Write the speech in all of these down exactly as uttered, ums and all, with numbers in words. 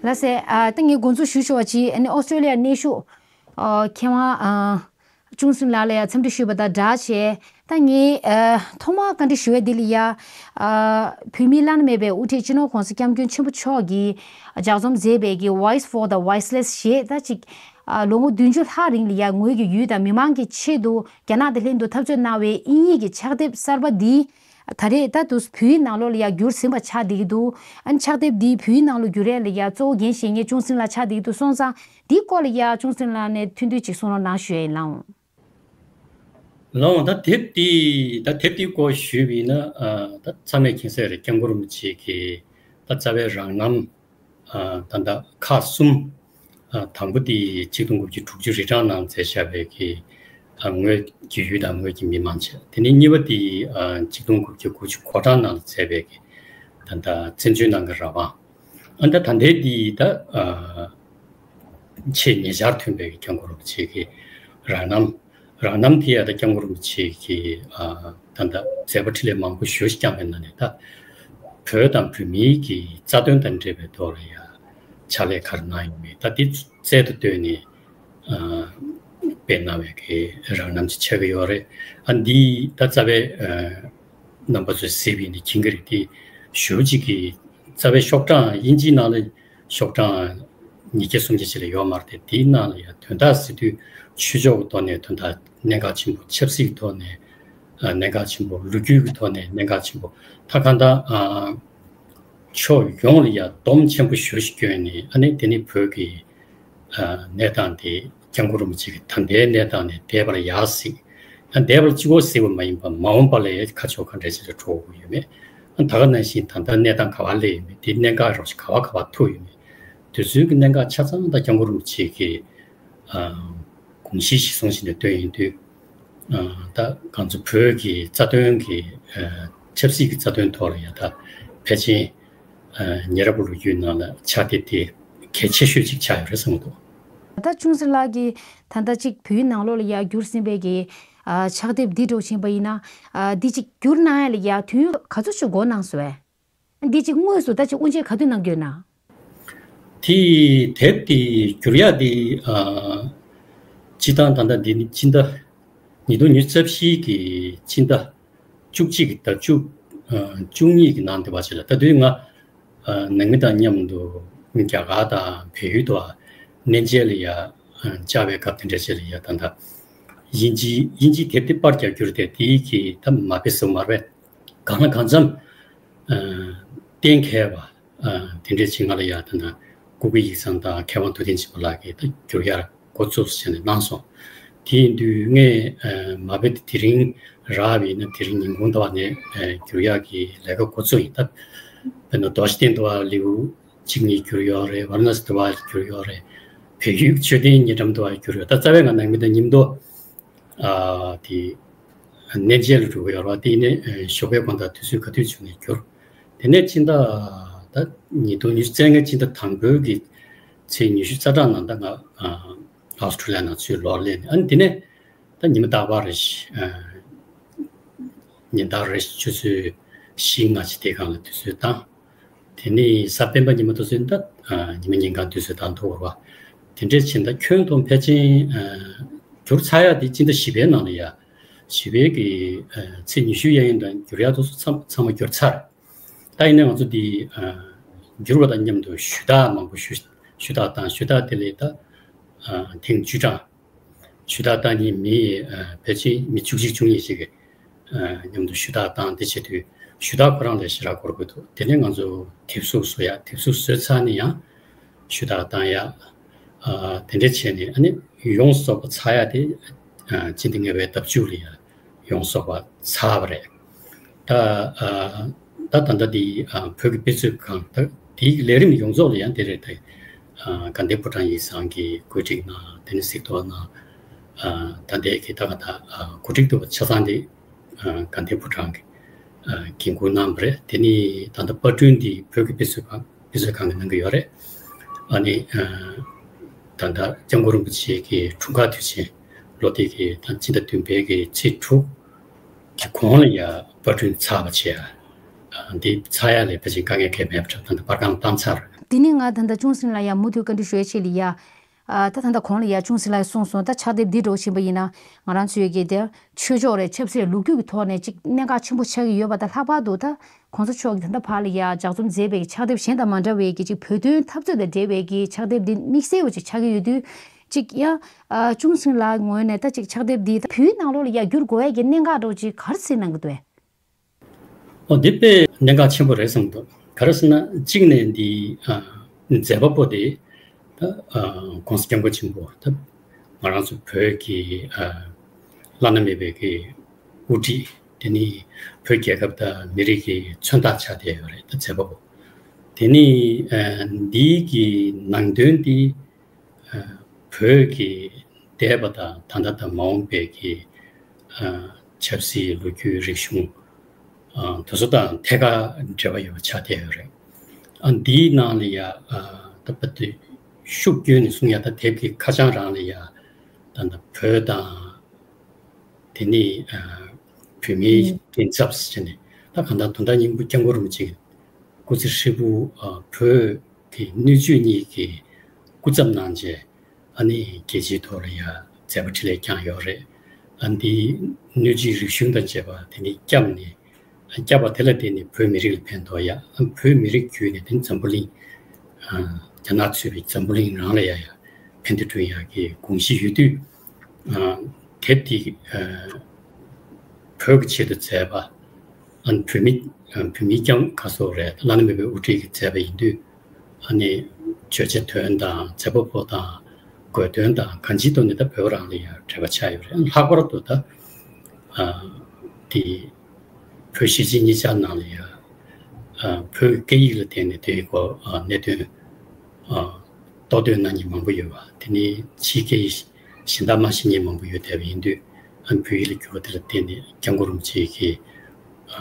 ལགས་སེ། ཨ། ད་ངས་འགོ་འཛུགས་ཞུ་ཆོག་པ་ཅིག་ཨ་ནི་ཨོ་སི་ཀྲོ་ལི་ཡ་གནས་བཞུགས། ཨ། མཁས་དབང་། ཨ། ཅུང་སིན་ལགས་ལ་ཡང་འཚམས་འདྲི་ཞུས་པ་དང་སྦྲགས་བྱས། ད་ངས། ཨ། ཐོག་མར་བཀའ་འདྲི་ཞུ་བའི་འདི་ལ་ཡ། ཨ། བོད་མིའི་བླ་ན་མེད་པའི་དབུ་ཁྲིད་སྤྱི་ནོར་༸གོང་ས་༸སྐྱབས་མགོན་ཆེན་པོ་མཆོག་གིས་ལྗགས་རྩོམ་མཛད་པའི་གི་Voice for the Voiceless ཞེས་ད་ཅིག་ཨ། ལོ་ངོ་བདུན་ཅུ་ལྷག་རིང་ལ་ཡ་ངོས་ཀྱི་ཡུལ་དང་མི་མང་གི་ཆེད་དུ་རྒྱ་ནག་དང་ལྷན་དུ་འཐབ་རྩོད་གནང་བའི་དབྱིན་ཡིག་གི་ཕྱག་དེབ་གསར་པ་འདི། ད་རེས་ད་དུང་བོད་ཡིག་ནང་ལོགས་ལ་ཡ་བསྒྱུར་ཟིན་པ་ཆགས་བསྡད་ཀྱི་འདུག་ཨ་ནི་ཕྱག་དེབ་འདི་བོད་ཡིག་ནང་ལ་བསྒྱུར་ཡས་ལ་ཡ་གཙོ་བོ་འགན་བཞེས་མཁན་ཅུང་སིན་ལགས་ཆགས་བསྡད་ཀྱི་འདུག་སོང་ཙང་འདིའི་སྐོར་ལ་ཡ་ཅུང་སིན་ལགས་ནས་ཐུང་ཐུང་ཅིག་གསུང་རོགས་གནང་ཞུ་ཡ་ཡིན་ལགས། ལགས་འོང་། ད་དེབ་འདི་ད་དེབ་འདིའི་སྐོར་ཞུས་པ་ཡིན་ན། ཨ། ད་ཚང་མས་མཁྱེན་གསལ་རེད། སྐྱབས་མགོན་རིན་པོ་ཆེ་གི་ད་རྩ་བའི་རང་རྣམ། ཨ། ད་ལྟ་ཁག་གསུམ། ཨ། དང་པོ་དེ་ཆིག་སྟོང་དགུ་བརྒྱ་དྲུག་ཅུ་རེ་གྲངས་ནང་མཛད་བཞག་པའི་གི་ཨ། ངོས་ཀྱི་ཡུལ་དང་ངོས་ཀྱི་མི་མང་བྱས། དེ་ནས་གཉིས་པ་དེ། ཨ། ཆིག་སྟོང་དགུ་བརྒྱ་དགུ་བཅུ་གོ་གྲངས་ནང་ལ་མཛད་པའི་གི་ད་ལྟ་བཙན་བྱོལ་ནང་གི་རང་དབང་། ཨ། ད་ད་ལྟའི་དེ་ད། ཨ། ཆེས་ཉེ་ཆར་ཐོན་པའི་གི་སྐྱབས་མགོན་རིན་པོ་ཆེ་གི་རང་རྣམ། རང་རྣམ་དེ་ཡང་ད་སྐྱབས་མགོན་རིན་པོ་ཆེ་གིས། ཨ། ད་ལྟ་མཛད་པ་འཕྲིན་ལས་མང་པོ་ཞེ་པོ་ཅིག་བསྐྱངས་པའི་ནང་ནས་ད་བོད་དང་བོད་མིའི་གི་རྩ་དོན་དང་འབྲེལ་བའི་ཐོག་ལ་ཡང་ཕྱག་ལས་ག་རེ་གནང་ཡོད་མེད། ད་དེ་རྩལ་དུ་བཏོན་ནས། ཨ། སྤེལ་གནང་བའི་གི་རང་རྣམ་ཅིག་ཆགས་ཀྱི་ཡོད་རེད། ཨ། འདི་ད་རྩ་བའི། ཨ། རྣམ་པ་ཚོས་གཟིགས་པ་ཡིན་ན་མཁྱེན་གྱི་རེད། དེ་ཞེ་པོ་ཅིག་གི་རྩ་བའི་ཤོག་གྲངས་དབྱིན་ཇིའི་ནང་ལ་ཤོག་གྲངས་ཉིས་བརྒྱ་སུམ་བརྒྱ་ཅིག་ལས་ཡོད་མ་རེད་དེ། དེའི་ནང་ལ་ཡང་དོན་དག་ཟེར་དུས་ཆོས་ཕྱོགས་ཀྱི་ཐོག་ནས་དོན་དག་གནད་འགག་ཆེན་པོ། ཆབ་སྲིད་ཀྱི་ཐོག་ནས། ཨ། གནད་འགག་ཆེན་པོ། ལོ་རྒྱུས་ཀྱི་ཐོག་ནས་གནད་འགག་ཆེན་པོ། ད་གང་ལྟར། ཨ། ཕྱོགས་ཡོངས་ལ་ཡང་སྡོམ་ཆེན་པོ་ཞེ་པོ་ཅིག་བསྐྱོན་ནས། ཨ་ནི་དེ་ནི་བོད་ཀྱི། ཨ། གནས་སྟངས་དེ་སྐྱབས་མགོན་རིན་པོ་ཆེ་གི་ད་ལྟའི་གནས་སྟངས་ནས་འདས་པ་ལ་ཡར་གཟིགས། ཨ། འདས་པ་ལ་གཅིག་པོ་གཟིགས་པ་མ་ཡིན་པར་མ་འོངས་པ་ལ་ཁ་ཕྱོགས་ག་འདྲ་ཞིག་ལ་འགྲོ་དགོས་ཡོད་མེད། ཨ། ད་ག་ནང་བཞིན་ད་ལྟ་གནས་སྟངས་ག་པར་སླེབས་ཡོད་མེད། དེ་གནད་འགག་རོགས་ཤིག་ག་བ་ག་བར་ཐུག་ཡོད་མེད། དེ་ཚོའི་གི་གནད་འགག་ཆ་ཚང་ད་སྐྱབས་མགོན་རིན་པོ་ཆེ་གི། ཨ། དགོངས་གཞི་གཞིར་བཟུང་བྱས་ནས་བཏོན་ཡོང་དུས། ཨ། ད་ང་ཚོ་བོད་ཀྱི་རྩ་དོན་གྱི། ཨ། ཆབ་སྲིད་ཀྱི་རྩ་དོན་ཐོག་ལ་ཡང་ད་ཕལ་ཆེར། ཨ། ཉེ་རབས་ལོ་རྒྱུས་ནང་ལ་ཕྱག་དེབ་དེ་གལ་ཆེ་ཤོས་ཅིག་ཆགས་ཡོད་རེད་བསམ་གྱི་འདུག་ད་ཅུང་སིན་ལགས་ཀྱིས་ད་ལྟ་ཅིག་བོད་ཡིག་ནང་ལོགས་ལ་ཡར་བསྒྱུར་ཟིན་པའི་གི། ཨ། ཕྱག་དེབ་འདི་འདྲ་བོ་ཕྱིན་པ་ཡིན་ན། ཨ། འདི་ཅིག་བསྒྱུར་གནང་ཡ་ལ་ཡ་དུས་ཡུན་ག་ཚོད་ཅིག་འགོར་གནང་སོང་བས། འདི་ཅིག་དངོས་སུ་ད་ཅིག་དབུ་འབྱེད་ག་དུས་གནང་གི་ཡོད་ན། དེ་དེབ་དེ་བསྒྱུར་ཡག་དེ། ཨ། སྤྱིར་བཏང་ད་ལྟ་འདི་ནི་སྤྱི་ཟླ། ཉིས་སྟོང་ཉི་ཤུ་རྩ་བཞི་གི་སྤྱི་ཟླ་བཅུ་གཅིག་གི་ཟླ་བཅུ། ཨ། བཅུ་གཉིས་ཀྱི་ནང་དེ་བ་ཅིག་ལ། ད་དུས་ང་ནང་མི་དང་མཉམ་དུ་རྒྱ་གར་དང་བལ་ཡུལ་དུ་གནས་མཇལ་ལ་ཡ་བཅར་བའི་སྐབས་དེ་འདྲ་ཅིག་ལ་ཡ། ད་ལྟ་དབྱིན་ཇི་དབྱིན་ཇིའི་དེབ་དེ་པར་རྒྱག་རྒྱུ་རེད་དེ། དེའི་གི་ད་མ་དཔེ་བཟོ་མ་རེད། གང་ལ་གང་འཚམ། ཨ། གཏན་འཁེལ་བ། ཨ། དེ་འདྲའི་ཆེད་ང་ལ་ཡ་ད་ལྟ་སྐུ་སྒེར་ཡིག་ཚང་དང་མཁས་དབང་ཐུབ་བསྟན་ཆོས་འཕེལ་ལགས་ཀྱིས་ད་བསྒྱུར་ཡག་འགོ་བཙུགས་བྱས་ནས་གནང་སོང་། དེ་ཡིན་དུས་ངས། ཨ། མ་དཔེ་དེ་དེ་རིང་རག་པ་ཡིན་ན་དེ་རིང་ཉིན་གུང་ཟླ་བ་ནས། ཨ། བསྒྱུར་ཡག་གི་ལས་ཀ་འགོ་བཙུགས་ཡིན། ད་དཔེར་ན་རྡོ་རྗེ་གདན་དུ་བ་ལེའུ་གཅིག་གཉིས་བསྒྱུར་ཡོད་རེད། ཝཱ་ར་ཎ་སི་དུ་བ་བསྒྱུར་ཡོད་རེད། བལ་ཡུལ་མཆོད་རྟེན་ཉེ་འགྲམ་དུ་བ་བསྒྱུར་ཡོད། ད་རྩ་བའི་ང་ནང་མི་དང་མཉམ་དུ། ཨ། དེ་གནས་མཇལ་ལ་འགྲོ་གི་ཡོད་རེད་བ། དེ་ནས་ཞོགས་པའི་དགོང་དག་དུས་ཚོད་ག་དུས་བྱུང་ནས་བསྒྱུར། དེ་ནས་ཕྱི་ཟླ་ད་ཉིས་སྟོང་ཉི་ཤུ་རྩ་ལྔའི་ཕྱི་ཟླ་དང་པོའི་གི་ཚེས་ཉི་ཤུ་རྩ་གྲངས་ནང་ད་ང་ཨ་ཨོ་སི་ཀྲོ་ལི་ཡ་ནང་ཚུར་ལོག་སླེབས་ནས། ཨ་ནི་དེ་ནས་ད་ཉི་མ་རྟག་པར་རེ་བཞིན། ཨ། ཉིན་ལྟར་རེ་བཞིན་ཆུ་ཚོད་བཞི་ལྔ་ཅིག་དེ་སྒང་ལ་དུས་ཚོད་བཏང་། དེ་ནས་གཟའ་སྤེན་པ་ཉི་མ་དུས་ཚོད་ད། ཨ། ཉི་མ་ཉིན་གང་དུས་ཚོད་བཏང་ཐུབ་པ། དེ་འདྲས་བྱས་ད་ཁྱོན་བསྡོམས་ཕལ་ཆེར། ཨ། བསྒྱུར་ཚར་ཡག་དེ་སྤྱི་ཟླ་བཞི་པའི་ནང་ལ་ཡ། བཞི་པའི་གི། ཨ། ཚེས་ཉི་ཤུ་གཡས་གཡོན་དང་བསྒྱུར་ཡག་དེ་ཚོ་ཚང་ཚང་མ་བསྒྱུར་ཚར། ད་ཡིན་ནའི་ང་ཚོ་འདི། ཨ། བསྒྱུར་བ་དང་མཉམ་དུ་ཞུ་དག་མང་པོ་ཞུ་ཞུ་དག་བཏང་། ཞུ་དག་དེ་ལས་ད། ཨ། ཐེངས་བཅུ་གྲངས་ཞུ་དག་བཏང་མཁན་མི། ཨ། ཕལ་ཆེར་མི་བཅུ་གཅིག་བཅུ་གཉིས་ཤིག་གིས། ཨ། མཉམ་དུ་ཞུ་དག་བཏང་། དེ་བྱེད་དུས་ཞུ་དག་ཁོ་རང་ལ་ཞེ་དྲག་འགོར་གྱི་འདུག་དེ་ནས་ང་ཚོ་དེབ་གཟུགས་བཟོ་ཡག་དེབ་གཟུགས་བཟོས་ཚར་ནས་ཡང་ཞུ་དག་བཏང་ཡག་ཨ། དེ་འདྲས་བྱས་ནས་ཨ་ནི་ཡོངས་རྫོགས་པ་ཚར་ཡག་དེ། ཨ། སྤྱི་ཟླ་ལྔ་པའི་ཟླ་མཇུག་ལ་ཡང་ཡོངས་རྫོགས་པ་ཚར་བ་རེད། ད། ཨ། ད་ད་ལྟ་འདི། ཨ། བོད་ཀྱི་དཔེ་མཛོད་ཁང་ད་དེའི་ལས་རིམ་ཡོངས་རྫོགས་ལ་ཡང་དེ་རེད་དེ། ཨ། དགའ་ལྡན་ཕོ་བྲང་ཡིག་ཚང་གིས་བཀོད་སྒྲིག་གནང་། དེ་ནས་གཟིགས་རྟོག་གནང་། ཨ། ད་ལྟའི་གི་ད་ག་ད། ཨ། གོ་སྒྲིག་ཐུབ་པ་ཆ་ཚང་དེ། ཨ། དགའ་ལྡན་ཕོ་བྲང་གི། ཨ། འགན་འཁུར་གནང་བ་རེད། དེ་ནས་ད་ལྟ་པར་སྐྲུན་འདི་བོད་ཀྱི་དཔེ་མཛོད་ཁང་དཔེ་མཛོད་ཁང་གིས་གནང་གི་ཡོད་རེད། ཨ་ནི། ཨ། ད་ལྟ་སྐྱབས་མགོན་རིན་པོ་ཆེ་གི་འཁྲུངས་སྐར་དུས་ཆེན་ལོ་དེ་གི་ད་སྤྱི་ཟླ་བདུན་པའི་གི་ཚེས་དྲུག་གི་གོང་ལ་ཡ་པར་སྐྲུན་ཚར་བ་བྱས། ཨ། འདི་ཚར་ཡག་ལ་ཕལ་ཆེར་དཀའ་ངལ་གང་ཡང་མེད་པ་འདྲ། ད་ལྟ་པར་ཁང་བཏང་ཚར། དེ་ནི་ང་ད་ལྟ་ཅུང་སིན་ལ་ཡང་མུ་མཐུད་བཀའ་འདྲི་ཞུ་ཡ་ཆེད་ལ་ཡ། ཨ་ད་ད་ལྟ་གོང་ལ་ཡ་ཅུང་སིན་ལ་གསུངས་སོང་། ད་ཕྱག་དེབ་འདི་འདྲ་བོ་ཕྱིན་པ་ཡིན་ན་ང་རང་ཚོའི་གི་དེ་ཆོས་ཕྱོགས་རེད། ཆབ་སྲིད་ལོ་རྒྱུས་ཀྱི་ཐོག་ནས་ཅིག་གནད་འགག་ཆེན་པོ་ཆགས་ཀྱི་ཡོད་པ་དང་། ལྷག་པར་དུ་ད་གོང་ས་མཆོག་གིས་ད་ལྟ་བར་ལ་ཡ་ལྗགས་རྩོམ་མཛད་པའི་ཕྱག་དེབ་གཞན་དང་མ་འདྲ་བའི་གི་ཅིག་བོད་དོན་འཐབ་རྩོད་དང་འབྲེལ་བའི་གི་ཕྱག་དེབ་འདི་དམིགས་བསལ་བ་ཅིག་ཆགས་ཀྱི་ཡོད་དུས། ཅིག་ཡང་ཨ་ཅུང་སིན་ལགས་ངོས་ནས་ད་ཅིག་ཕྱག་དེབ་འདི་ད་བོད་ནང་ལོགས་ལ་ཡ་བསྒྱུར་དགོས་ཡ་གི་གནད་འགག་འདྲ་བོ་ཅིག་ག་རེ་གཟིགས་གནང་གི་འདུག་གས། ཨོ་འདི་དཔེ་གནད་འགག་ཆེན་པོ་རེད་བསམ་འདུག། ག་རེ་ཟེར་ན་གཅིག་ནས་འདི་ཨ་མཛད་པ་པོ་དེ་ད་ཨ་༸གོང་ས་༸སྐྱབས་མགོན་ཆེན་པོ་ད་ང་རང་ཚོ་བོད་ཀྱི་ཨ་བླ་ན་མེད་པའི་གི་དབུ་ཁྲིད། དེ་ནི་བོད་རྒྱལ་ཁབ་དང་མི་རིགས་ཀྱི་མཚོན་རྟགས་ཆགས་བསྡད་ཡོད་རེད། ད་མཛད་པ་པོ་དེ་ནི་ཨ་འདིའི་གི་ནང་དོན་འདི་ཨ་བོད་ཀྱི་འདས་པ་དང་ད་ལྟ་དང་མ་འོངས་པའི་གི་ཨ་ཆབ་སྲིད་ལོ་རྒྱུས་རིག་གཞུང་ཨ་དེ་ཚོ་དང་ཐད་ཀར་འབྲེལ་བ་ཡོད་པ་ཆགས་བསྡད་ཡོད་རེད། ཨ་འདིའི་ནང་ལ་ཡ་ཨ་ད་པ་དེ་ཤུགས་བསྐྱོན་ནས་གསུང་ཡ། ད་དེབ་ཀྱི་ཁ་བྱང་རང་ལ་ཡ་ད་ད་བོད་དང་དེ་ནི་ཨ་བོད་མིའི་སྐྱིན་ཚབ་ཟེར་ནས། ད་གང་ལྟར་དོན་དག་སྙིང་པོ་སྐྱབས་མགོན་རིན་པོ་ཆེ་སྐུ་ཚེ་ཧྲིལ་པོ་ཨ་བོད་ཀྱི་སྣོད་བཅུད་གཉིས་ཀྱི་སྐུ་ཚབ་གནང་བྱས། ཨ་ནི་རྒྱལ་སྤྱིའི་ཐོག་ལ་ཡ་མཛད་པ་འཕྲིན་ལས་བསྐྱངས་ཡོད་རེད། ཨ་འདི་སྣོད་བཅུད་རིག་གཞུང་དང་བཅས་པ་དེ་ནི་བསྐྱབས་ནས། བསྐྱབས་པ་དེ་ལ་བརྟེན་ནས་བོད་མི་རིགས་ལ་ཕན་ཐོགས་ཡ། ཨ་བོད་མི་རིགས་བརྒྱུད་ནས་དེ་ནི་འཛམ་བུ་གླིང་ཨ་རྒྱ་ནག་གཙོས་པའི་འཛམ་བུ་གླིང་རང་ལ་ཡ་ཡ་ཕན་བདེ་བསྐྲུན་ཡ་གི་དགོངས་གཞི་ཡོད་དུས། ཨ་དེབ་དེ་ཨ་བོད་ཀྱི་ཆེད་དུ་མཛད་པ། ཨ་ནི་བོད་མི་ཨ་བོད་མི་སྐྱབས་ག་སོགས་རེད། བླ་ན་མེད་པའི་དབུ་ཁྲིད་ཀྱིས་མཛད་པ་ཡིན་དུས། ཨ་ནི་བརྗོད་བྱ་དོན་དང་མཛད་པ་པོ་དང་དགོས་དོན་དང་གང་ཅིའི་ཐོག་ནས་ད་བོད་རང་ལ་ཡང་འབྲེལ་བ་ཆགས་ཡོད་རེད། ལྷག་པར་དུ་ད་ཨ་དེ་བོད་གཞིས་བྱེས་གཉིས་ཆར་ནང་ལ་ཡང་ཨ་བོད་སྐད་ཡིག་ལ་བརྟེན་ནས་དེའི་སྐོར་ཨ་གནད་དོན་ཨ་རྟོག་དོན་གནང་མཁན་མང་པོ་ཡོད་པ། དེ་ནི་ཕྱིའི་སྐད་ཡིག་གཞན་དག་མ་ཤེས་མཁན་མང་པོ་ཡོད་བསྡད་པ་ཡིན་དུས། ཨ་ནི་བོད་ཡིག་ལ་བསྒྱུར་བ་དེ་ལ་བརྟེན་ནས་སྐྱབས་མགོན་རིན་པོ་ཆེ་གིས་ཨ་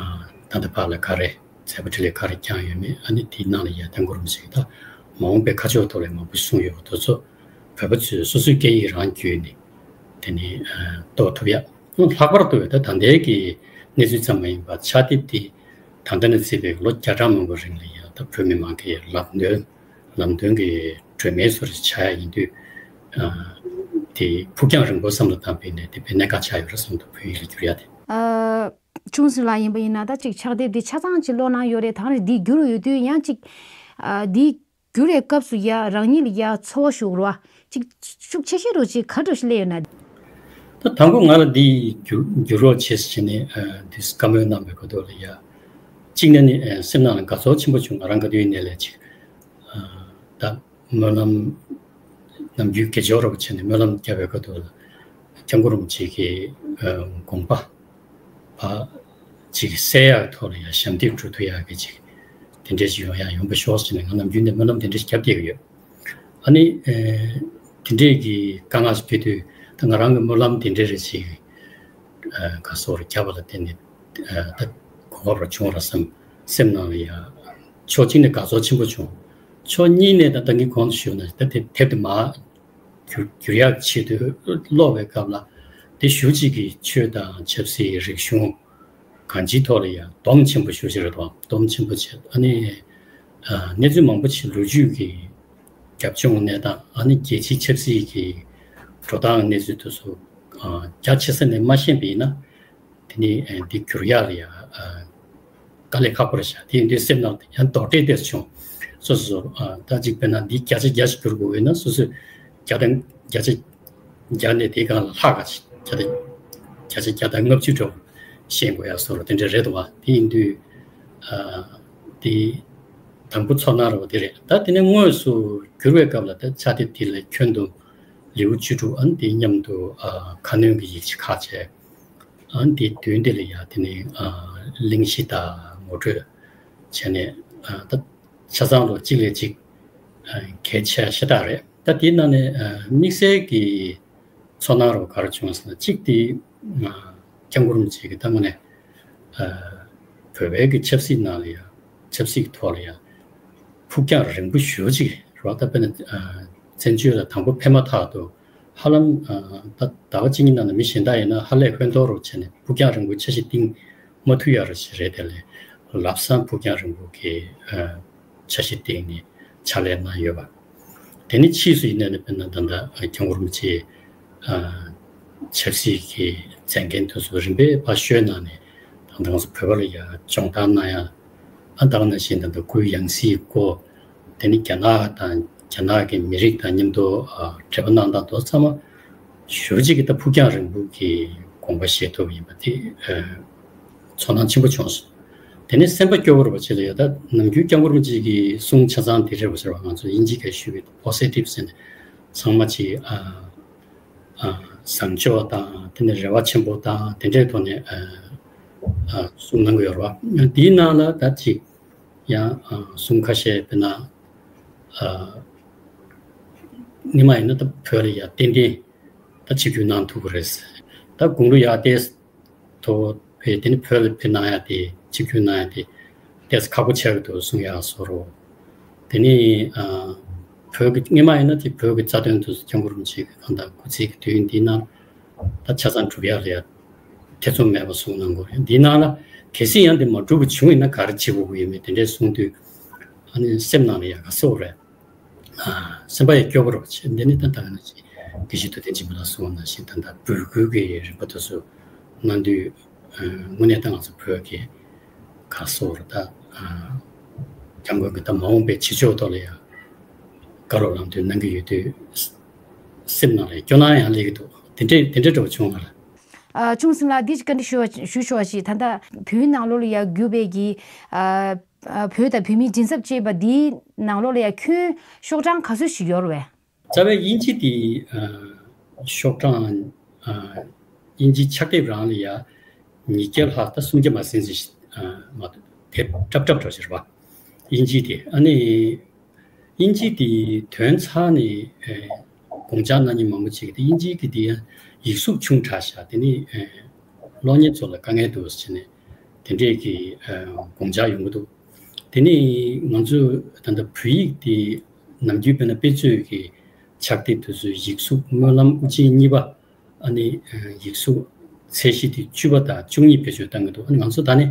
ད་ལྟ་བར་ལ་ག་རེ་མཛད་པ་འཕྲིན་ལས་ག་རེ་བསྐྱངས་ཡོད་མེད། ཨ་ནི་དེའི་ནང་ལ་ཡ་སྐྱབས་མགོན་རིན་པོ་ཆེ་གིས་ད་མ་འོངས་པའི་ཁ་ཕྱོགས་ཐོག་ལ་མང་པོ་གསུངས་ཡོད་པ་དེ་ཚོ་བོད་པ་ཚོས་སོ་སོའི་སྐད་ཡིག་རང་བརྒྱུད་ནས་དེ་ནི་ཨ་རྟོགས་ཐུབ་ཡ། ལྷག་པར་དུ་ད་ད་ལྟའི་གི་གནས་ཚུལ་ཙམ་མ་ཡིན་པར་ཕྱག་དེབ་དེ་ད་ལྟ་ནས་བརྩིས་པའི་ལོ་བརྒྱ་ཕྲག་མང་པོའི་རིང་ལ་ཡ་ད་བོད་མི་མང་གི་ལམ་སྟོན་ལམ་སྟོན་གྱི་སྒྲོན་མེ་བཟོ་འདྲ་ཆགས་ཡ་ཡིན་དུས། ཨ་དེ་ཕུགས་རྒྱང་རིང་པོ་བསམ་བློ་བཏང་བ་ཡིན་ན་དེ་དཔེ་གནད་འགག་ཆགས་ཡོད་རེད་བསམ་འདུག། བོད་ཡིག་ལ་བསྒྱུར་ཡ་དེ། ཨ་ཅུང་ཟད་ལ་ཡིན་པ་ཡིན་ན་ད་ཅིག་ཕྱག་དེབ་འདི་ཆ་ཚང་ཅིག་ཀློག་གནང་ཡོད་རེད། ད་རེས་འདི་བསྒྱུར་ཡོད་དུས་ཡང་ཅིག་ཨ་འདི་བསྒྱུར་བའི་སྐབས་སུ་ཡ་རང་ཉིད་ལ་ཡ་ཚོར་བ་ཞུ་རོགས། ཅིག་ཤུགས་ཆེ་ཤོས་རོ་ཅིག་ག་འདྲ་ཞིག་སླེབས་ཡོད་ན། ད་དང་པོ་ང་ལ་འདི་བསྒྱུར་བསྒྱུར་རོགས་བྱེད་ཟེར་ནས་ཨ་འདི་བཀའ་མོལ་གནང་བའི་སྐབས་དུས་ལ་ཡ། གཅིག་ནས་ནི་ཨ་སེམས་ནང་ལ་དགའ་ཚོར་ཆེན་པོ་བྱུང་། ང་རང་ག་དུས་ཡིན་ནའི་ལས་ཅིག་ཨ་ད་སྨོན་ལམ་ནམ་རྒྱུན་དགེ་སྦྱོར་རོགས་བྱས་ནས་སྨོན་ལམ་བརྒྱབ་པའི་སྐབས་དུས་ལ་སྐྱབས་མགོན་རིན་པོ་ཆེ་གི་ཨ་དགོངས་པ་ཨ་ཅིག་གསལ་ཡག་ཐོག་ལ་ཡ་ཞབས་འདེགས་སྒྲུབ་ཐུབ་ཡག་གི་ཅིག་དེ་འདྲས་ཅིག་ཡོང་ཡག་ཡོང་བ་ཤོག་ཟེར་ནས་ང་ནམ་རྒྱུན་ནས་སྨོན་ལམ་དེ་འདྲས་ཞིག་བརྒྱབ་བསྡད་ཀྱི་ཡོད། ཨ་ནི་ཨེ་དེ་འདྲས་ཀྱི་དཀའ་ངལ་ཞིག་འཕྲད་དུས་ད་ང་རང་གི་སྨོན་ལམ་དེ་འདྲས་རེ་ཞིག་ཨ་ག་སོགས་རེ་བརྒྱབ་པ་ལ་བརྟེན་ནས་ཨ་ད་གོ་སྐབས་རེ་བྱུང་བ་རེད་བསམ། སེམས་ནང་ལ་ཡ་ཕྱོགས་གཅིག་ནས་དགའ་ཚོར་ཆེན་པོ་བྱུང་། ཕྱོགས་གཉིས་ནས་ད་ད་གིན་གོང་དུ་ཞུས་ན་ད་དེ་དེབ་དེ་མར་བསྒྱུར་བསྒྱུར་ཡག་ཆེད་དུ་ཀློག་པའི་སྐབས་ལ་དེ་ཞུ་གཅིག་གི་ཆོས་དང་ཆབ་སྲིད་རིག་གཞུང་གང་ཅིའི་ཐོག་ལ་ཡང་སྡོམ་ཆེན་པོ་ཞུ་ཞིག་རེད་དོ། སྡོམ་ཆེན་པོ་བྱས། ཨ་ནི་ཨ་གནས་ཚུལ་མང་པོ་ཞིག་ལོ་རྒྱུས་ཀྱི་རྒྱབ་ལྗོངས་གནས་སྟངས། ཨ་ནི་རྒྱལ་སྤྱིའི་ཆབ་སྲིད་ཀྱི་འགྲོ་སྟངས་གནས་ཚུལ་དེ་ཚོ་ཨ་རྒྱ་ཆེ་ས་ནས་མ་ཤེས་པ་ཡིན་ན། དེ་ནི་ཨ་འདི་བསྒྱུར་ཡག་ལ་ཡང་ཨ་དཀའ་ལས་ཁག་པོ་རེད་ཤག། དེ་ཡིན་དུས་སེམས་ནང་དུ་ཡང་དོགས་འདྲི་ཏོག་ཙམ་བྱུང་། སོ་སོ་ཨ་ད་ཅིག་དཔེར་ན་འདི་བརྒྱ་ཆ་བརྒྱ་ཞིག་བསྒྱུར་དགོས་ཡོད་ན་སོ་སོས་བརྒྱ་དང་བརྒྱ་ཆ་བརྒྱ་ནས་དེའི་སྒང་ལ་ལྷག་ག་ཞིག་བརྒྱ་དང་བརྒྱ་ཆ་བརྒྱ་དང་ལྔ་བཅུ་འགྲོ་ཤེས་དགོས་ཡག་བཟོ་འདྲ་དེ་འདྲ་རེད་འདུག་བ། དེ་ཡིན་དུས་ཨ་དེ་དང་པོ་ཚོར་སྣང་རེད་བ། དེ་རེད། ད་དེ་ནས་དངོས་སུ་བསྒྱུར་བའི་སྐབས་ལ་ད་ཕྱག་དེབ་དེ་ལ་ཁྱོན་བསྡོམས་ལེའུ་བཅུ་དྲུག་ཨ་ནི་དེ་མཉམ་དུ་ཨ་ཁ་སྣོན་གྱི་ཡིག་ཆ་ཁག་བྱས། ཨ་འདི་དུས་འདི་ལ་ཡ་དེ་ནི་ཨ་གླེང་གཞི་དང་ངོ་སྤྲོད་བྱས་ནས་ཨ་ད་ཆ་ཚང་ལོ་གཅིག་ལས་གཅིག་ཨ་གལ་ཆེ་ཤ་སྟག་རེད། ད་དེའི་ནང་ནས་ཨ་དམིགས་བསལ་གྱི་ཚོར་སྣང་རོ་ག་རེ་བྱུང་ཟེར་ན། གཅིག་དེ་ཨ་སྐྱབས་མགོན་རིན་པོ་ཆེ་གི་ད་དངོས་གནས་ཨ་བོད་པའི་གི་ཆབ་སྲིད་ནང་ལ་ཡ་ཆབ་སྲིད་ཀྱི་ཐོག་ལ་ཡ་ཕུགས་རྒྱང་རིང་པོ་ཞེ་པོ་ཅིག་རེད་བ། ད་དཔེར་ན་ཨ་བཙན་བྱོལ་ལ་དང་པོ་ཕེབས་མ་ཐག་ཏུ་ཧ་ལམ་ཨ་ད་ཟླ་བ་གཅིག་གཉིས་ནང་ལ་མི་གཞན་དག་ཡིན་ན་ཧ་ལས་ཧོན་ཐོར་རོ་བྱས་ནས་ཕུགས་རྒྱང་རིང་པོ་འཆར་གཞི་བཏིང་མ་ཐུབ་ཡ་ར་ཞིག་རེད། དེ་ལས་ལམ་སང་ཕུགས་རྒྱང་རིང་པོ་གི་ཨ་འཆར་གཞི་བཏིང་ནས་ ཕྱག་ལས་གནང་ཡོད་པ། དེ་ནས་ཕྱིས་སུ་ཡིན་ནའི་དཔེར་ན་ད་ལྟ་སྐྱབས་མགོན་རིན་པོ་ཆེ་ཨ་ཆབ་སྲིད་ཀྱི་མཛད་འགན་དེ་ཚོ་རིམ་པས་ཕར་བཤོལ་གནང་ནས། ད་ལྟ་ང་ཚོ་བོད་པ་ལ་ཡང་སྦྱོང་བརྡར་གནང་ཡ། ཨ་ད་ག་ནང་བཞིན་ད་ལྟ་སྐུའི་ཡང་སྲིད་སྐོར། དེ་ནི་རྒྱ་ནག་དང་རྒྱ་ནག་གི་མི་རིགས་དང་མཉམ་དུ་ཨ་འབྲེལ་བ་གནང་སྟངས་དེ་ཚང་མ་ཞེ་པོ་ཅིག་གི་ད་ཕུགས་རྒྱང་རིང་པོ་གི་དགོངས་པ་བཞེས་ཐུབ་ཡིན་པ་དེ་ཨ་ཚོར་སྣང་ཆེན་པོ་བྱུང་སོང་། དེ་ནས་སེམས་པ་སྐྱོ་བོ་རེད་པ། ཅིག་ལ་ཡ་ད་ནམ་རྒྱུན་སྐྱབས་མགོན་རིན་པོ་ཆེ་གི་གསུང་ཆ་ཚང་དེ་རེད་པ་ཟེར་བ། ང་ཚོ་དབྱིན་ཇི་སྐད་ཞུས་པའི་པོ་སི་ཊིབ་ཟེར་ནས་ཚང་མ་ཅིག་ཨ། ཨ་བཟང་ཕྱོགས་དང་དེ་ནས་རེ་བ་ཆེན་པོ་དང་དེ་འདྲའི་ཐོག་ནས་ཨ་ཨ་གསུང་གནང་གི་ཡོད་རེད་པ། དེའི་ནང་ལ་ད་ཅིག་ཡང་ཨ་གསུང་ཁ་ཤས། དཔེར་ན་ཨ་སྔོན་མ་ཡིན་ན་ད་བོད་ལ་ཡ་ཏན་ཏན་ད་ཆིབས་བསྒྱུར་གནང་ཐུབ་ཀྱི་རེད། ད་དགུང་ལོ་ཡར་ཏོག་ཙམ་ཕེབས། དེ་ནས་བོད་ལ་ཕེབས་གནང་ཡ་དེ། ཆིབས་བསྒྱུར་གནང་ཡ་དེ་ཏོག་ཙམ་ཁག་པོ་ཆགས་ཀྱི་འདུག་གསུང་ཡག་བཟོ་འདྲ། དེ་ནས་ཨ་བོད་ཀྱི་སྔོན་མ་ཡིན་ན་དེ་བོད་ཀྱི་རྩ་དོན་དུ་སྐྱབས་མགོན་རིན་པོ་ཆེ་གི་གང་ལྟར་སྐུ་ཚེ་གི་དུས་ཡུན་འདིའི་ནང་ད་ཆ་ཚང་སྒྲུབ་ཡག་ལ་ཡ་ཐེ་ཚོམ་མེད་པ་གསུང་གནང་དགོས་རེད། འདིའི་ནང་ལ་གལ་སྲིད་ཡང་དེ་མ་འགྲུབ་པ་བྱུང་ཡིན་ན་ག་རེ་བྱེད་དགོས་ཀྱི་ཡོད་མེད་དེ་འདྲའི་གསུང་དུས། ཨ་ནི་སེམས་ནང་ལ་ཡ་ག་སོ་རེད། ཨ་སེམས་པ་ཡང་སྐྱོ་པོ་རེད་པ། བྱས་འདི་ནི་ད་ད་ག་ནང་བཞིན་དགེ་བཤེས་ཐུབ་བསྟན་སྦྱིན་པ་ལགས་གསུངས་པ་ནང་བཞིན་ད་ལྟ་འབོད་སྐུལ་གྱི་རིམ་པ་དེ་ཚོ་གནང་དུས། ཨ་དངོས་གནས་ད་ང་ཚོ་བོད་ཀྱི་ག་སོ་རེད། ད་ཨ་སྐྱབས་མགོན་གྱི་ད་མ་འོངས་པའི་བྱེད་ཕྱོགས་ཐོག་ལ་ཡང་བཀའ་སློབ་ལམ་སྟོན་གནང་གི་ཡོད་དུས། སེམས་ནང་ལ་སྐྱོ་སྣང་ཡང་སླེབས་ཀྱི་འདུག་དེ་འདྲའི་དེ་འདྲའི་འདྲ་བོ་བྱུང་བ་ལ། ཨ་ཆུང་སྲིད་ལགས། འདི་ཅིག་བཀའ་འདྲི་ཞུ་བ་ཞུ་ཆོག་པ་ཞིག་ད་ལྟ་བོད་ནང་ལོགས་ལ་ཡ་བརྒྱུད་པའི་གི་ཨ་ཨ་བོད་དང་བོད་མིའི་མགྲིན་ཚབ་ཅེས་པ་འདིའི་ནང་ལོགས་ལ་ཡ་ཁྱོན་ཤོག་གྲངས་ག་ཚོད་ཞིག་ཡོད་རེད་པས། རྩ་བའི་དབྱིན་ཇི་དེ་ཨ་ཤོག་གྲངས་ཨ་དབྱིན་ཇི་ཕྱག་དེབ་རང་ལ་ཡ་ཉིས་བརྒྱ་ལྷག་ད་སུམ་བརྒྱ་མ་ཟིན་ཙམ་ཞིག་ཨ་མ་གཏོགས་དེབ་སྲབ་སྲབ་འདྲ་ཞིག་རེད་པ། དབྱིན་ཇི་དེ་ཨ་ནི། དབྱིན་ཇི་དེ་དོན་ཚང་ནས་ཨེ་དགོངས་འཆར་གནང་མཁན་མང་པོ་ཅིག་གིས་དབྱིན་ཇི་གི་དེ་ཡང་ཡིག་གཟུགས་ཆུང་དྲགས་ཤག་དེ་ནི་ཨེ་གློག་བརྙན་ཚོ་ལ་དཀའ་ངལ་འདུག་ཟེར་ནས་དེ་འདྲས་ཀྱི་ཨེ་དགོངས་འཆར་ཡོང་གི་འདུག་དེ་ནི་ང་ཚོས་ད་ལྟ་བོད་ཡིག་དེ་ནམ་རྒྱུན་དཔེར་ན་དཔེ་མཛོད་ཀྱི་ཕྱག་དེབ་དེ་ཚོའི་ཡིག་གཟུགས་སྨོན་ལམ་དབུ་ཅན་གཉིས་པ། ཨ་ནི་ཡིག་གཟུགས་ཚད་གཞི་དེ་བཅུ་པ་དང་བཅུ་གཉིས་བེད་སྤྱོད་བཏང་གི་འདུག་ཨ་ནི་ང་ཚོ་ད་ནི་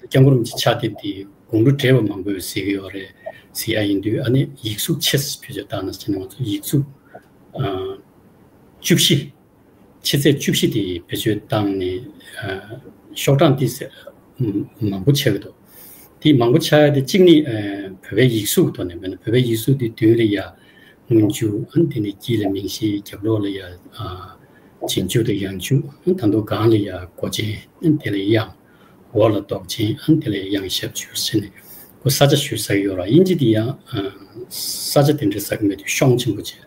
སྐྱབས་མགོན་རིན་པོ་ཆེ་ཕྱག་དེབ་དེ་དགུང་ལོ་བགྲེས་པ་མང་པོས་གཟིགས་ཀྱི་ཡོད་རེད། གཟིགས་ཡ་ཡིན་དུས་ཨ་ནི་ཡིག་གཟུགས་ཆེ་ས་བེད་སྤྱོད་བཏང་ན་ཟེར་ནས་ང་ཚོ་ཡིག་གཟུགས་བཅུ་བཞི། ཆེ་ཚད་བཅུ་བཞི་དེ་བེད་སྤྱོད་བཏང་ནས་ཤོག་གྲངས་དེ་མང་པོ་ཆགས་ཀྱི་འདུག་དེ་མང་པོ་ཆགས་ཡ་དེ་གཅིག་ནི་བོད་པའི་ཡིག་གཟུགས་ཐོག་ནས་མེད་ན་བོད་པའི་ཡིག་གཟུགས་དེ་མདུན་ལ་ཡ་སྔོན་འཇུག་ཨ་ནི་དེ་ནས་དཀྱིལ་ལ་མིང་གཞི། རྒྱབ་ལོགས་ལ་ཡ་ཨ་རྗེས་འཇུག་དང་ཡང་འཇུག་ཨ་ནི་ད་དུང་སྒང་ལ་ཡ་མགོ་ཅན། ཨ་ནི་དེ་ལ་ཡང་འོག་ལ་འདོགས་ཅན། ཨ་ནི་དེ་ལ་ཡང་ཞབས་ཞུ་ཟེར་ནས་ཁོ་ས་ཆ་ཞུ་ས་ཡོད་ར། དབྱིན་ཇི་དེ་ཡང་ཨ་ས་ཆ་དེ་འདྲ་ཟ་གི་མེད་དུས་ཤོང་ཆེན་པོ་བྱས།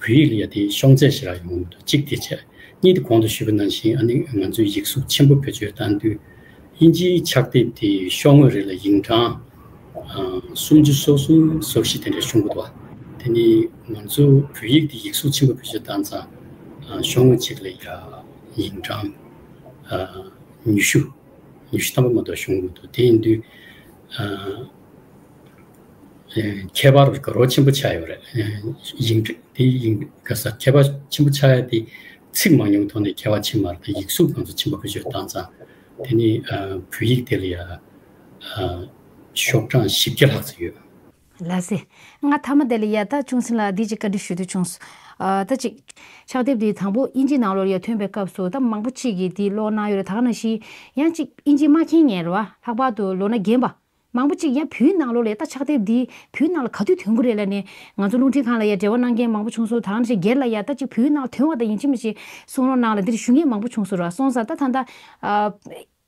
བོད་ཡིག་ལ་ཡ་དེ་ཤོང་ཚད་ཞེ་དྲག་ཡོང་གི་མི་འདུག་གཅིག་དེ་བྱས། གཉིས་དེ་གོང་དུ་ཞུས་པ་ནང་བཞིན་ཨ་ནི་ང་ཚོས་ཡིག་གཟུགས་ཆེན་པོ་བེད་སྤྱོད་བཏང་དུས། དབྱིན་ཇིའི་ཕྱག་དེབ་དེ་ཤོག་ངོས་རེ་ལ་ཡིག་གྲངས་ཨ་སུམ་ཅུ་སོ་གསུམ་སོ་བཞི་དེ་འདྲ་ཤོང་གི་འདུག་དེ་ནི་ང་ཚོ་བོད་ཡིག་དེ་ཡིག་གཟུགས་ཆེན་པོ་བེད་སྤྱོད་བཏང་ཙང་ཨ་ཤོག་ངོས་གཅིག་ལ་ཡ་ཡིག་གྲངས་ཨ་ཉི་ཤུ། ཉི་ཤུ་ཐམ་པ་མ་གཏོགས་ཤོང་གི་མི་འདུག་དེ་ཡིན་དུས་ཨ། ཨེ་ཁྱད་པར་དགའ་རབ་ཆེན་པོ་ཆགས་ཡོད་རེད། ཨེ་ཡིག་འབྲུ་དེ་ཡིག་ག་ས་ཁྱད་པར་ཆེན་པོ་ཆགས་ཡ་དེ་ཚིག་མང་ཉུང་ཐོག་ནས་ཁྱད་པར་ཕྱིན་མ་རེད། ད་ཡིག་གཟུགས་ང་ཚོ་ཆེན་པོ་བེད་སྤྱོད་བཏང་ཙང་དེ་ནི་ཨ་བོད་ཡིག་དེ་ལ་ཡ་ཨ་ཤོག་གྲངས་བཞི་བརྒྱ་ལྷག་ཙམ་ཡོད། ལགས་སེ། ང་མཐའ་མ་དེ་ལ་ཡ་ད་ཆུང་སྲིད་ལགས་འདི་ཅིག་བཀའ་འདྲི་ཞུ་འདོད་བྱུང་སོང་། ཨ་ད་ཅིག་ཕྱག་དེབ་འདི་དང་པོ་དབྱིན་ཇིའི་ནང་ལོགས་ལ་ཡ་ཐོན་པའི་སྐབས་སུ་ད་མང་པོ་ཅིག་གིས་འདི་ཀློག་གནང་ཡོད་རེད། ད་ག་ནང་བཞིན་ཡང་ཅིག་དབྱིན་ཇི་མ་མཁྱེན་མཁན་རེད་བ། ལྷག་པར་དུ་ལོ་ན་རྒན་པ། མང་པོ་ཅིག་ཡང་བོད་ནང་ལོགས་ལ་ད་ཕྱག་དེབ་འདི་བོད་ནང་ལ་ག་དུས་ཐོན་གི་རེད་ལབ་ནས་ང་ཚོ་རླུང་འཕྲིན་ཁང་ལ་ཡ་འབྲེལ་བ་གནང་མཁན་མང་པོ་བྱུང་སོང་། ད་ག་ནང་བཞིན་སྒེར་ལ་ཡ་ད་ཅིག་བོད་ནང་ལ་ཐོན་པ་དང་ཡིན་གཅིག་མིན་གཅིག་གསུང་རོགས་གནང་ལབ་འདིར་ཞུ་མཁན་མང་པོ་བྱུང་སོང་ར། སོང་ཙང་ད་ད་ལྟ་ཨ་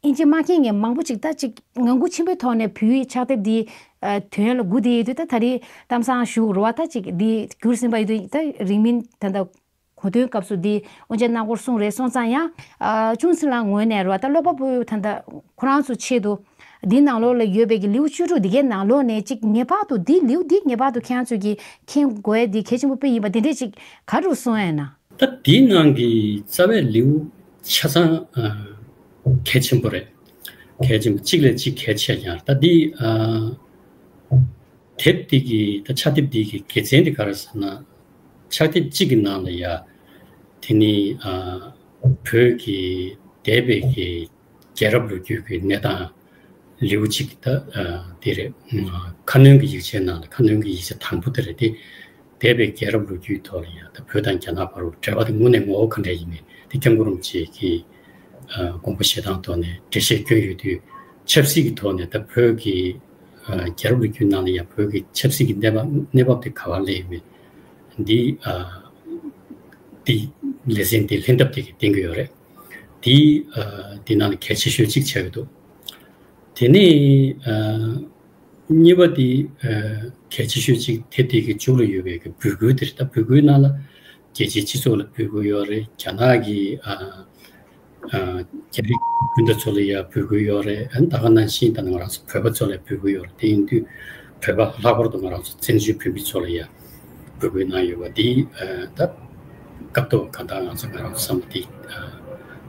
དབྱིན་ཇི་མ་མཁྱེན་མཁན་མང་པོ་ཅིག་ད་ཅིག་ངང་སྒུག་ཆེན་པོའི་ཐོག་ནས་བོད་ཡིག་ཕྱག་དེབ་འདི་ཨ་ཐོན་ལ་སྒུག་བསྡད་ཡོད་དུས། ད་ད་རེས་གཏམ་བཟང་ཞུ་རོགས་ད་ཅིག་འདི་འགྱུར་ཟིན་པ་ཡོད་དུས་ད་རིང་མིན་ད་ད། གོ་སྟོན་སྐབས་སུ་འདི་དབུ་འབྱེད་གནང་སྐོར་གསུངས་རེད། སོང་ཙང་ཡང་ཨ་ཆུང་སྲིད་ལགས་ངོས་ནས་རེད་བ། ད་ཀློག་པ་པོ་ད་ལྟ་ཁོ་རང་ཚོ་ཆེད་དུ་འདི་ནང་ལོགས་ལ་ཡོད་པའི་གི་ལེའུ་བཅུ་དྲུག་འདི་གའི་ནང་ལོགས་ནས་ཅིག་ངེས་པར་དུ་འདི་ལེའུ་འདི་ངེས་པར་དུ་ཁྱེད་རང་ཚོས་ཀྱི་མཁྱེན་དགོས་ཡ་འདི་གལ་ཆེན་པོ་དཔེ་ཡིན་པ་འདི་འདྲས་ཅིག་ག་རུ་གསུང་ཡ་ཡིན་ན། ད་འདིའི་ནང་གི་རྩ་བའི་ལེའུ་ཆ་ཚང་ཨ་གལ་ཆེན་པོ་རེད། གལ་ཆེན་པོ་གཅིག་ལས་གཅིག་གལ་ཆེ་ཡང་ད་འདི་ཨ། དེབ་འདི་གི་ད་ཕྱག་དེབ་འདི་གི་དགེ་མཚན་དེ་ག་རེ་ཟེར་ན། ཕྱག་དེབ་གཅིག་གི་ནང་ལ་ཡ་དེ་ནི་ཨ་བོད་ཀྱི་འདས་པའི་གི་རྒྱལ་རབས་ལོ་རྒྱུས་ཀྱི་གནས་སྟངས་ ལེའུ་གཅིག་ད་ཨ་དེ་རེད། ཨ་ཁ་སྣོན་གྱི་ཡིག་ཆའི་ནང་ལ་ཁ་སྣོན་གྱི་ཡིག་ཆ་དང་པོ་དེ་རེད་དེ། འདས་པའི་རྒྱལ་རབས་ལོ་རྒྱུས་ཐོག་ལ་ཡང་ད་བོད་དང་རྒྱ་ནག་བར་དུ་འབྲེལ་བ་དེ་དངོས་གནས་ངོ་བོ་ག་འདྲ་ཡིན་མིན་དེ་སྐྱབས་མགོན་རིན་པོ་ཆེ་གིས་ཨ་དགོངས་པ་བཞེས་སྟངས་ཐོག་ནས་འགྲེལ་བཤད་བསྐྱོན་ཡོད་དུས། ཆབ་སྲིད་ཀྱི་ཐོག་ནས་ད་བོད་ཀྱི་ཨ་རྒྱལ་རབས་ལོ་རྒྱུས་ནང་ལ་ཡང་བོད་ཀྱི་ཆབ་སྲིད་ཀྱི་གནས་བབ་གནས་བབ་དེ་ག་པར་སླེབས་ཡོད་མེད་འདི་ཨ་འདི་ལེ་ཚན་འདི་ལྷན་ཐབས་དེ་གིས་བསྟན་གྱི་ཡོད་རེད། འདི་ཨ་འདི་ནང་ལ་གལ་ཆེ་ཤོས་གཅིག་ཆགས་ཀྱི་འདུག་དེ་ནས་ཨ་གཉིས་པ་དེ་ཨ་གལ་ཆེ་ཤོས་གཅིག་དེ་དེ་གི་མཇུག་ལ་ཡོད་པའི་གི་འབོད་སྐུལ་དེ་རེད། ད་འབོད་སྐུལ་ནང་ལ་རྒྱལ་སྤྱིའི་སྤྱི་ཚོགས་ལ་འབོད་སྐུལ་ཡོད་རེད། རྒྱ་ནག་གི་ཨ་ཨ་རྒྱ་རིགས་སྤུན་ཟླ་ཚོ་ལ་ཡང་འབོད་སྐུལ་ཡོད་རེད། ཨ་ད་ག་ནང་བཞིན་ད་ང་རང་ཚོ་བོད་པ་ཚོ་ལ་འབོད་སྐུལ་ཡོད་རེད། དེ་ཡིན་དུས་བོད་པ་ལྷག་པར་དུ་ང་རང་ཚོ་བཙན་བྱོལ་བོད་མི་ཚོ་ལ་ཡང་འབོད་སྐུལ་གནང་ཡོད་པ་འདི་ཨ་ད་སྐབས་ཐོག་གང་ལྟར་ང་ཚོ་ང་རང་ཚོ་བསམ་བློ་འདི་ཨ་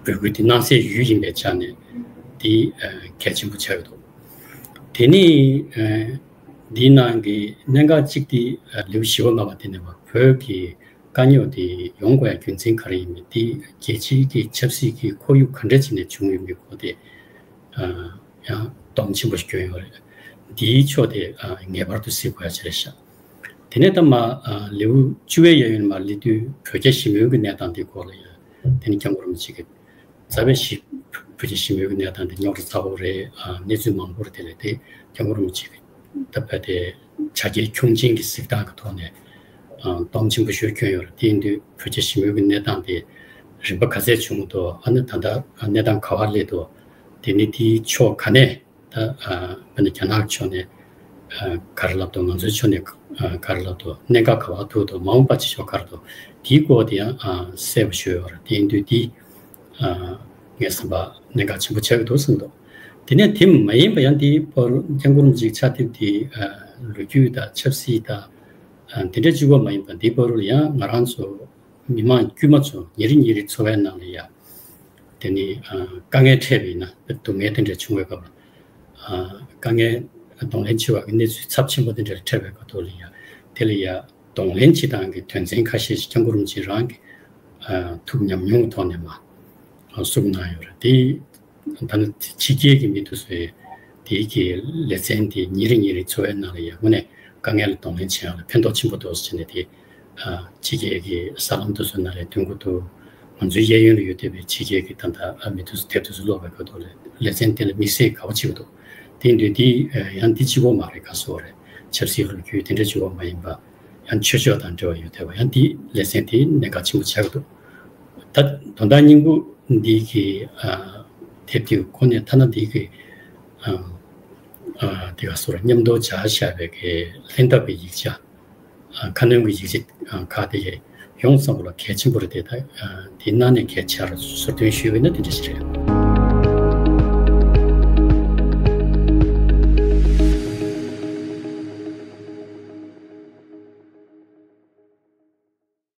འབོད་སྐུལ་འདི་གནང་སའི་ཡུལ་ཡིན་པའི་ཆ་ནས་འདི་ཨ་གལ་ཆེན་པོ་ཆགས་ཀྱི་འདུག་དེ་ནས་ཨ་འདིའི་ནང་གི་གནད་འགག་གཅིག་འདི་ཨ་ལེའུ་བཞི་པ་ལྔ་པ་དེ་ནས་བ་བོད་ཀྱི་དཀའ་རྙོག་དེ་ཡོང་དགོས་ཡ་རྒྱུ་མཚན་ག་རེ་ཡིན་མིན་དེ་རྒྱལ་སྤྱིའི་གི་ཆབ་སྲིད་ཀྱི་ཁོར་ཡུག་ག་འདྲ་བྱས་ནས་བྱུང་ཡོད་མེད་སྐོར་དེ་ཨ་ཡང་སྡོམ་ཆེན་པོ་ཞིག་བསྐྱོན་ཡོད་རེད། འདིའི་ཕྱོགས་དེ་ཨ་ངེས་པར་དུ་གཟིགས་དགོས་ཡ་ཅིག་རེད་ཤག་དེ་ནས་ད་མ་ཨ་ལེའུ་བཅུ་པའི་གཡས་གཡོན་མར་སླེབས་དུས་བོད་རྒྱ་ཞི་མོལ་གྱི་གནས་སྟངས་དེ་སྐོར་ལ་ཡང་དེ་ནི་སྐྱབས་མགོན་རིན་པོ་ཆེ་གིས་རྩ་བའི་ཞི་བོད་རྒྱ་ཞི་མོལ་གྱི་གནས་སྟངས་དེ་རྙོག་དྲ་ཚ་པོ་རེད། ཨ་གནས་ཚུལ་མང་པོ་རེད། དེ་ལས་དེ་སྐྱབས་མགོན་རིན་པོ་ཆེ་གིས་ད་བོད་དེ་བྱ་རྒྱལ་ཁྱུང་ཆེན་གྱི་གཟིགས་སྟངས་ཀྱི་ཐོག་ནས་ཨ་སྡོམ་ཆེན་པོ་ཞིག་བསྐྱོན་ཡོད་རེད། དེ་ཡིན་དུས་བོད་རྒྱ་ཞི་མོལ་གྱི་གནས་སྟངས་དེ་རིམ་པ་ག་ཚད་བྱུང་འདུག་ཨ་ནི་ད་ལྟ་གནས་སྟངས་ག་པར་སླེབས་འདུག་དེ་ནི་དེའི་ཕྱོགས་ག་ནས་ད་ཨ་དཔེར་ན་རྒྱ་ནག་ཕྱོགས་ནས་ཨ་ག་རེ་ལབ་འདུག་ང་ཚོའི་ཕྱོགས་ནས་ཨ་ག་རེ་ལབ་འདུག་གནད་འགག་ག་པར་ཐུག་འདུག་མ་འོངས་པ་ཕྱི་ཕྱོགས་ག་རེ་འདུག་དེའི་སྐོར་དེ་ཡང་ཨ་གསལ་པོ་ཞུ་ཡོད་རེད། དེ་ཡིན་དུས་དེ་ཨ་ངས་བསམ་པ་གནད་འགག་ཆེན་པོ་ཆགས་ཀྱི་འདུག་བསམ་འདུག་དེ་ནས་དེ་མ་ཡིན་པ་ཡང་དེའི་བར་སྐྱབས་མགོན་རིན་པོ་ཆེའི་ཕྱག་དེབ་དེ་ཨ་ལོ་རྒྱུས་དང་ཆབ་སྲིད་དང་ཨ་དེ་འདྲ་གཅིག་པོ་མ་ཡིན་པ་འདིའི་བར་ལ་ཡང་ང་རང་ཚོ་མི་མང་དཀྱུས་མ་ཚོ་ཉིན་རེ་ཉིན་རེའི་འཚོ་བའི་ནང་ལ་ཡ། དེ་ནི་ཨ་དཀའ་ངལ་འཕྲད་པ་ཡིན་ན་སྡུག་བསྔལ་དེ་འདྲ་བྱུང་བའི་སྐབས་ལ་ཨ་དཀའ་ངལ་གདོང་ལེན་བྱེད་པ་གི་གནས་ཚུལ་ཚབས་ཆེན་པོ་དེ་འདྲ་འཕྲད་པའི་སྐབས་ཐོག་ལ་ཡ་དེ་ལ་ཡ་གདོང་ལེན་བྱེད་སྟངས་ཀྱི་དོན་ཚན་ཁ་ཤས་ཤིག་སྐྱབས་མགོན་རིན་པོ་ཆེ་རང་གི་ཨ་ཐུགས་ཉམས་མྱོང་གི་ཐོག་ནས་མ་ཨ་གསུངས་གནང་ཡོད་རེད། དེ་ད་ནི་ཕྱི་རྒྱལ་གྱི་མི་དེ་ཚོས་དེའི་གི་ལེ་ཚན་དེ་ཉིན་རེ་ཉིན་རེ་འཚོ་བའི་ནང་ལ་ཡ་དངོས་གནས་དཀའ་ངལ་ལ་གདོང་ལེན་བྱེད་ཡག་ལ་ཕན་ཐོགས་ཆེན་པོ་འདུག་ཟེར་ནས་དེ་ཨ་ཕྱི་རྒྱལ་གྱི་གསར་ལམ་དེ་ཚོའི་ནང་ལ་ཐོན་གྱི་འདུག་ང་ཚོའི་གཡས་གཡོན་ལ་ཡོད་བསྡད་པའི་ཕྱི་རྒྱལ་གྱི་ད་ལྟ་ཨ་མི་དེ་ཚོ་དེབ་དེ་ཚོ་ཀློག་པའི་སྐབས་ཐོག་ལ་ལེ་ཚན་དེ་ལ་དམིགས་བསལ་དགའ་པོ་བྱེད་ཀྱི་འདུག་དེ་འདུག་དེ་ཨ་ཡང་འདི་གཅིག་པོ་མ་རེད། ག་སོ་རེད། ཆབ་སྲིད་ལོ་རྒྱུས་དེ་འདྲ་གཅིག་པོ་མ་ཡིན་པ། ཡང་ཆོས་ཕྱོགས་དང་འབྲེལ་བ་ཡོད་བསྡད་པ་ཡང་འདི་ལེ་ཚན་དེ་གནད་འགག་ཆེན་པོ་ཆགས་ཀྱི་འདུག་ད་དོན་དག་སྙིང་པོ་འདི་གི་ཨ་དེབ་དེ་ཁོ་ནས་ཐ་ན་འདི་གི་ཨ་ཨ་དེ་ག་སོ་ར་མཉམ་དུ་སྦྱར་བཞག་པའི་གི་ལྷན་ཐབས་ཀྱི་ཡིག་ཆ་ཨ་ཁ་སྣོན་གྱི་ཡིག་ཆ་ཨ་ཁག་དེ་ཡོངས་ཚང་པོ་ལ་གལ་ཆེན་པོ་རེད་དེ། ད་ཨ་དེ་གནང་ནས་གལ་ཆེར་ཟུར་འདོན་ཞུས་པ་ཡིན་ན་དེ་འདྲ་ཞིག་རེད།